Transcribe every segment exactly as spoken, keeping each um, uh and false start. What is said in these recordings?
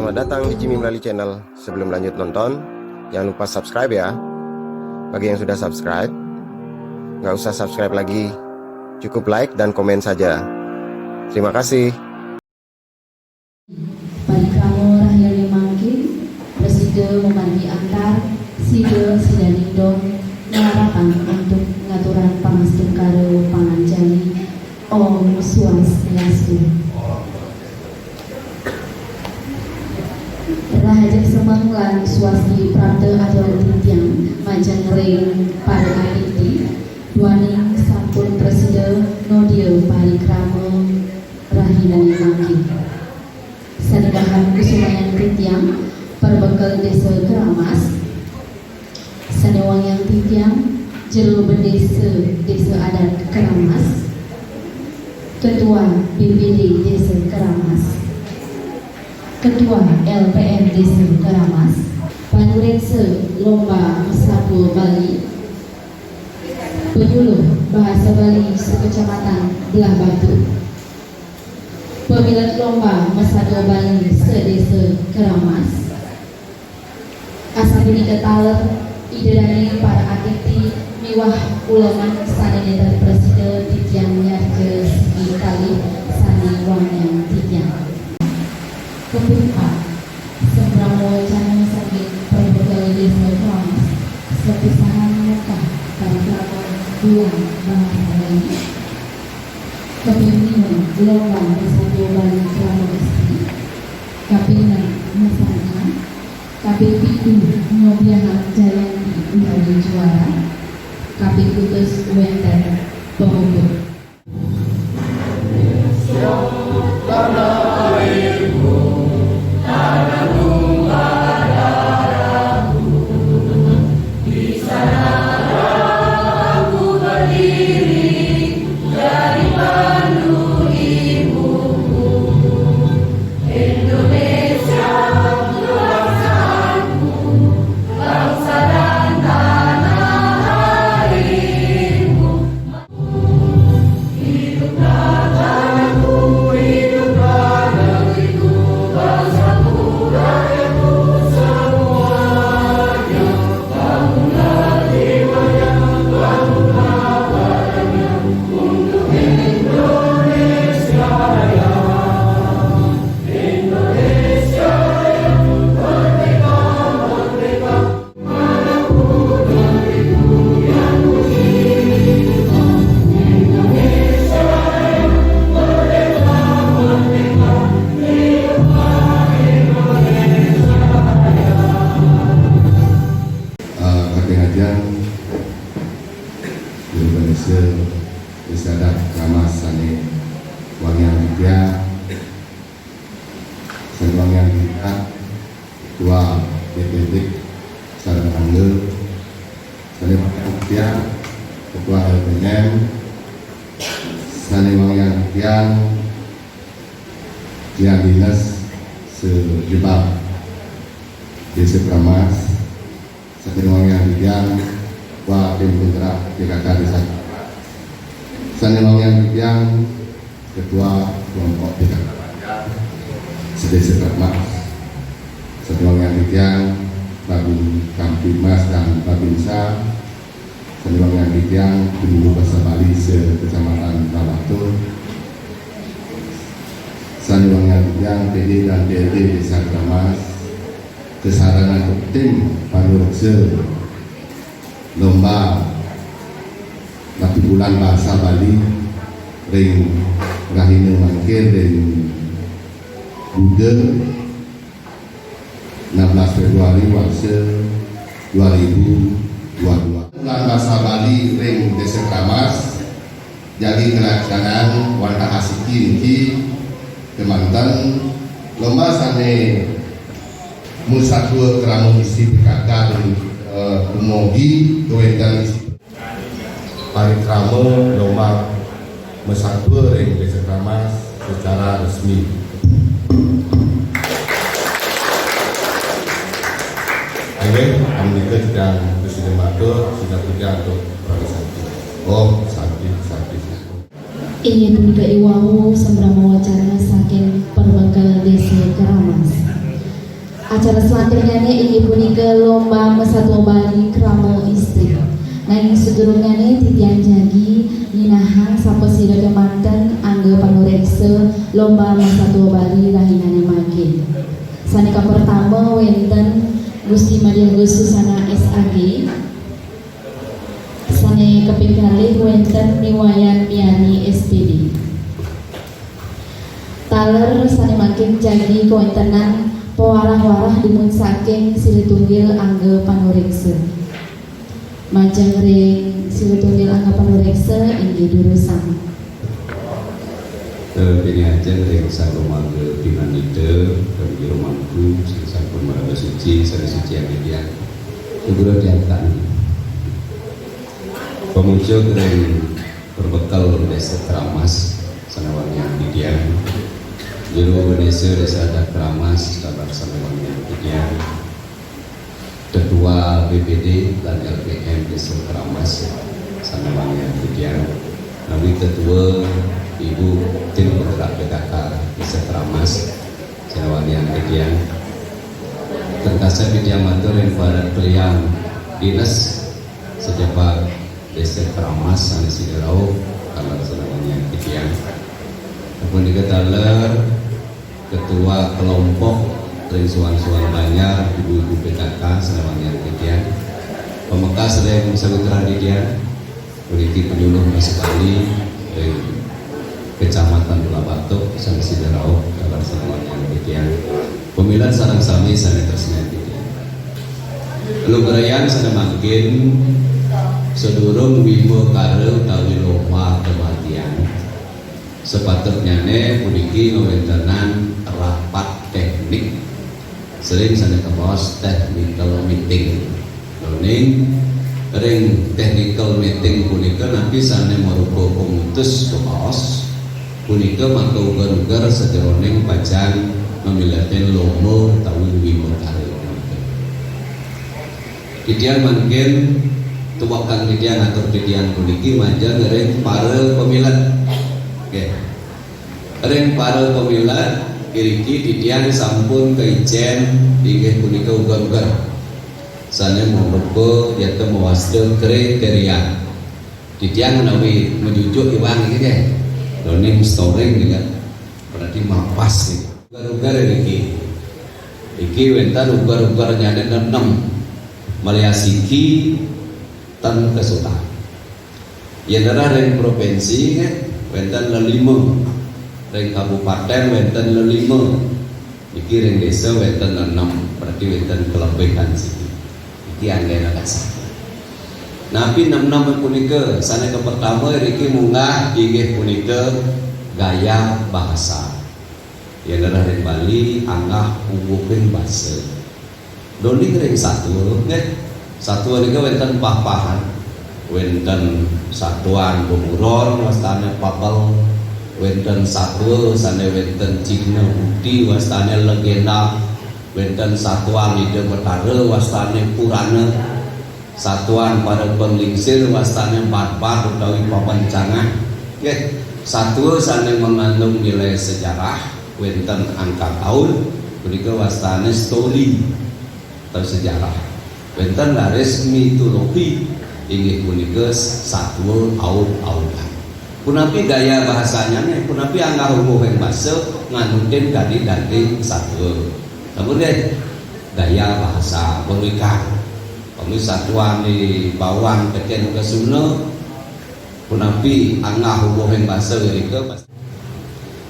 Selamat datang di Jimmy Merali Channel. Sebelum lanjut nonton, jangan lupa subscribe ya. Bagi yang sudah subscribe, nggak usah subscribe lagi. Cukup like dan komen saja. Terima kasih. Parikrama rahiné mangkin, prasida mamargi antar, sida sidaning dong, ngarahang antuk ngaturang pangastungkara panganjali. Om Swastiastu. Rahajeng semeng lan swasti prapta atur titiang majeng ring para atiti, duaning sampun prasida nodia parikrama rahinané mangkin. Sané kakusumayang titiang, perbekel Désa Keramas, sané wangiang titiang, Jero Bendésa Désa Adat Keramas, Ketua B P D Désa Keramas, Ketua L P M Désa Keramas, panuréksa lomba masatua Bali, penyuluh bahasa Bali sekecamatan Blahbatuh, pamilet lomba masatua Bali sedésa Keramas, asapunika taler, Ida dané para atiti miwah uleman sané nénten prasida titiang nyarca siki kalih sané wangiang titiang. Kaping pat, sembrama wacana saking perbekel Désa Keramas, sepisanan muka parikrama bulan bahasa Bali. Kaping lima, lomba masatua Bali Krama Istri. Kaping enam, masanti. Kaping pitu, nyobiahang Jayanti utawi juara. Kaping kutus, wénten pamuput. Eh, kakihajeng Indonesia, Désa Adat Keramas sané wangiang titiang, sané wangiang titiang, Ketua D P D sareng angga, sané wangiang titiang, Ketua L P M, sané wangiang titiang, Dinas Sejebak Désa Keramas, sané wangiang titiang, Ketua Tim Penggerak P K K Désa Keramas, sané wangiang titiang, Ketua Kelompok P K K Banjar, sedésa Keramas, sané wangiang titiang, Babin Kamtibmas dan Babinsa, sané wangiang titiang, Guru Basa Bali se-Kecamatan Blahbatuh, sané wangiang titiang, P D dan P L D Désa Keramas, kasarengin antuk tim panuréksa lomba patumbulahan basa Bali ring rahina mangkin ring Buda enam belas Februari warsa dua ribu dua dua. Patumbulahan basa Bali ring Désa Keramas jagi kalaksanaan wantah asiki niki, kémanten lomba sané masatua krama istri P K K ring, eh, dumogi kawéntenan istri. Parikrama lomba masatua ring Désa Keramas secara resmi. Inggih, amunika titiang prasida matur, sineb titiang antuk prasasti. Om Santi, Santi, Santi. Inggih punika iwau sambrama wacana saking perbekel Désa Keramas. Acara selanjutnya inggih punika lomba masatua Bali krama istri. Nanging sadurungnya titiang jagi nyinahang sapasira kemanten angga panureksa lomba masatua Bali rahinane mangkin. Sane kapertama wenten Gusti Madya Susana S A G. Sane kaping kalih wenten Ni Wayan Miani S P D. Taler sane mangkin jagi kawentenan pawarah-warah dumun saking Sri Tunggil Angga Panureksa. Majeng ring Sri Tunggil Angga Panureksa inggih durusang. Eh, pini ajeng ring sarwa marga pinanita, ring jero mangku, sing sampun maraga suci, sane suci anggetian. Guru diantan. Pamucuk ring perbekel Desa Keramas, sane wangiang titiang. Jero Desa, Desa Adat Keramas, kabar sane wangiang titiang. Ketua B P D lan L P M Desa Keramas, sane wangiang titiang. Nawi ketua Ibu Tim Penggerak P K K Desa Keramas, sane wangiang titiang. Tengkasa titiang matur ring para klian dinas sejepak Desa Keramas sane sida rauh, kabar sane wangiang titiang. Punika taler Ketua Kelompok ring Suan-Suan Banjar, ibu-ibu P K K, sane wangiang titiang. Pamekas ring sawitran titiang, puniki penyuluh basa Bali ring Kecamatan Lebak Batuk, sane sida rauh, kabar sane wangiang titiang. Pamilet sareng sami sane tresna titiang. Lugrayan sane mangkin, sadurung wimbakara utawi lomba kematian, sapatutnyane puniki ngwentenan rapat teknik. Sering sane kabaos technical meeting. Ning ring technical meeting punika napi sane marupa pamutus kabaos punika makauger-uger sajeroning pacang mamiletin lomba utawi wimbakara. Titiang mangkin tumekan titiang atur titiang puniki majeng ring para pamilet. Nggih. Ring para pamilet iriki titiang sampun kaicen inggih punika uger-uger sane marupa yata mawasta kriteria. Titiang menawi majujuk iwang iki nggih. Doning storing nika. Berarti mapas nih. Uger-uger niki. Iki wenten uger-uger nyane nenem. Maliasiki ten kesuta. Yen ora ring provinsi nggih wenten lelima. Ring kabupaten wenten lelima. Iki ring desa wenten enem, berarti wenten kelebihan siki. Iki anggena kasar. Napi nem-nem punika? Sane kapertama iriki munggah inggih punika gaya bahasa. Yen ora ring Bali anggah uwuhing basa. Doning ring satua nggih. Satua nika wenten pah-pahan. Wenten satuan beburon wastane pabel. Wenten satua sane wenten cihna bukti wastane legenda. Wenten satuan Ida Betara wastane purana. Satuan para panglingsir wastane batbat utawi pabencangan. Nggih, satua sane mengandung nilai sejarah, wenten angka taun, punika wastane story atau sejarah. Wenten raris mitologi, inggih punika satua aud-audan. Punapi gaya bahasanya nih, punapi anggah uwuhing basa nganutin kadi daging satua. Sampun nggih? Gaya bahasa pemikat. Kami satuan di bawang teken kesuna, punapi anggah uwuhing basa irika.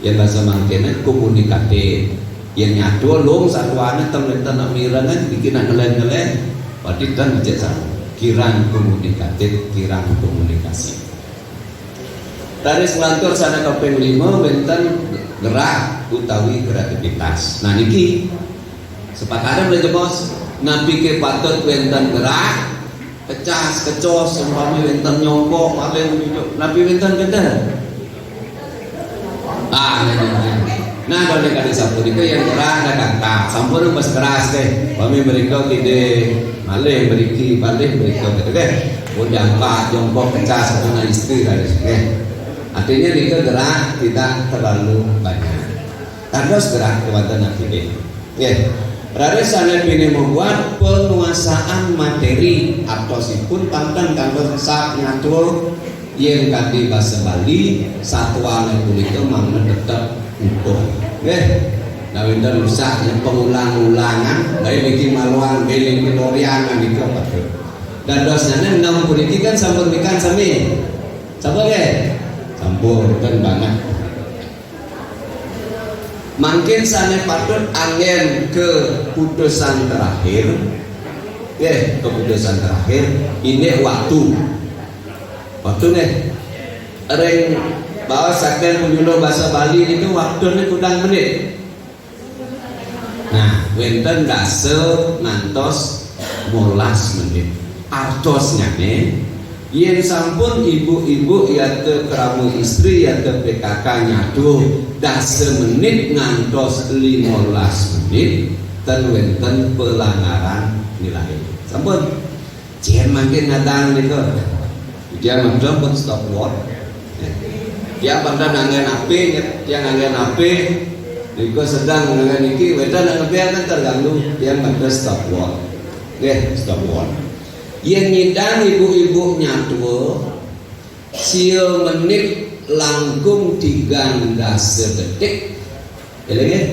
Yen basa mangkene komunikatif. Yen nyatu lung satuane ten wenten nak mirengan, bikin nak ngelen-ngelen, berarti ten becik sama. Kirang komunikatif, kirang komunikasi. Taris lantur sane kaping lima wenten gerak utawi kreativitas. Nah niki sepakare mlejebos, napike patut wenten gerak, kecas, kecos, umpami wenten nyongkok, paling nyucuk. Napi wenten kenten? Ah, nah, nah, nah. Nah, kalau kali sampun itu yang gerak ada kata, sampun pas keras deh. Kami mereka tidak malih beriki, malih mereka gitu deh. Pun jangka, jongkok, kecas, itu nah istri tadi. Nggih. Artinya mereka gerak tidak terlalu banyak. Terus gerak ke wonten nanti deh. Nggih. Raris sané pinih membuat penguasaan materi, artosipun pantun kantos sap nyatua, yén kanti basa Bali, satuané punika mangda tetep utuh. Nggih, nah wénten usah ya pengulang-ulangan, baik niki maluang bilih niki loriangan nika patut. Dadosnyané enam puniki kan sampun wikan sami. Sampun nggih? Sampun, kan banget. Mangkin sané patut anggén keputusan terakhir. Nggih, keputusan terakhir, ini waktu. Waktu nih. Ring baos saking penyuluh basa Bali itu waktuné kudang menit. Nah, wénten dasa ngantos molas menit. Artosnyané, yén sampun ibu-ibu yata krama istri yata P K K nyatua dasa menit ngantos limolas menit, ten wénten pelanggaran nilai. Sampun. Jén mangkin ngadang nika. Dia mangda pun stop work. Dia pada nganggén H P, dia nganggén H P. Nika sedang nganggén iki, wédang nang ngebiar kan terganggu. Dia mangda stop work. Nggih, stop work. Yén nyidang ibu-ibu nyatua, sia menit langkung tigang dasa detik. Eling nggih?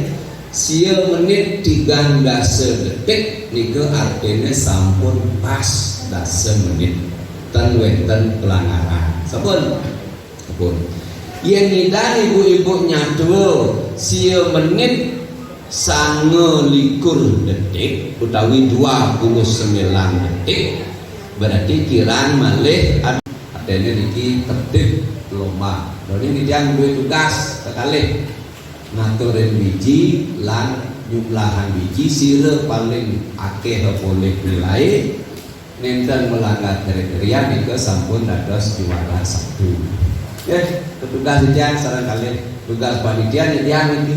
Sia menit tigang dasa detik nika artiné sampun pas dasa menit. Ten wénten pelanggaran. Sampun? Sampun. Yén nyidang ibu-ibu nyatua sia menit sanga likur detik utawi dua puluh sembilan detik, berarti kirang malih ad-, artiné niki tertib lomba. Dadi titiang duwé tugas kekalih. Ngaturin biji lan nyumlahan biji sira paling akéh polih nilai, nénten melanggar kriteria nika sampun dados juara satu. Nggih, petugas titiang sareng kalih tugas panitia titiang niki.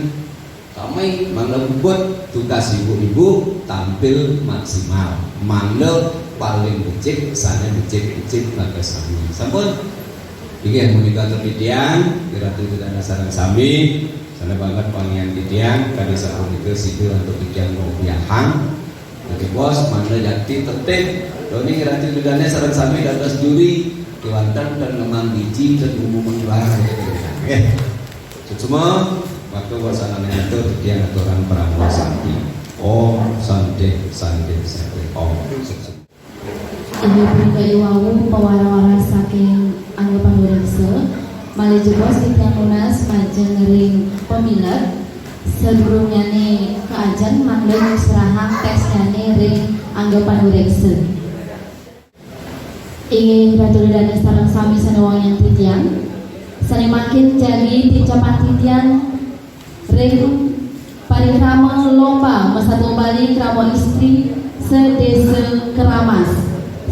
Sami mangda puput tugas ibu-ibu tampil maksimal. Mangda paling becik, sané becik-becik maka sami. Sampun? Inggih, menika antuk titiang, Ida Dané sareng sami, sané banget pangian titiang, kadi sapunika sida antuk titiang mau biahang. Dadi bos, mangda jakti tertib, doni Ida Dané sareng sami dados juri, kéwanten ten ngemang biji, ten ngumumin barang. Nggih. Suksma, waktu wasanané atur, titiang aturan parama santi. Om Santi, Santi, Santi, Om. Inggih punika iwau pawara-wara saking angga panuréksa. Malih jebos titiang nunas majeng ring pamilet. Sadurungnyané kaajeng mangda nyerahang téksnyané ring angga panuréksa. Inggih Ratu Ida Dané sareng sami sané wangiang titiang. Sané mangkin jagi tincapan titiang ring parikrama lomba Masatua Bali Krama Istri se-Désa Keramas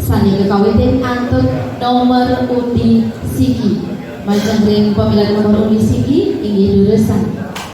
sané kakawitin antuk nomor undi siki. Majeng ring pamilet nomor undi siki inggih durusang.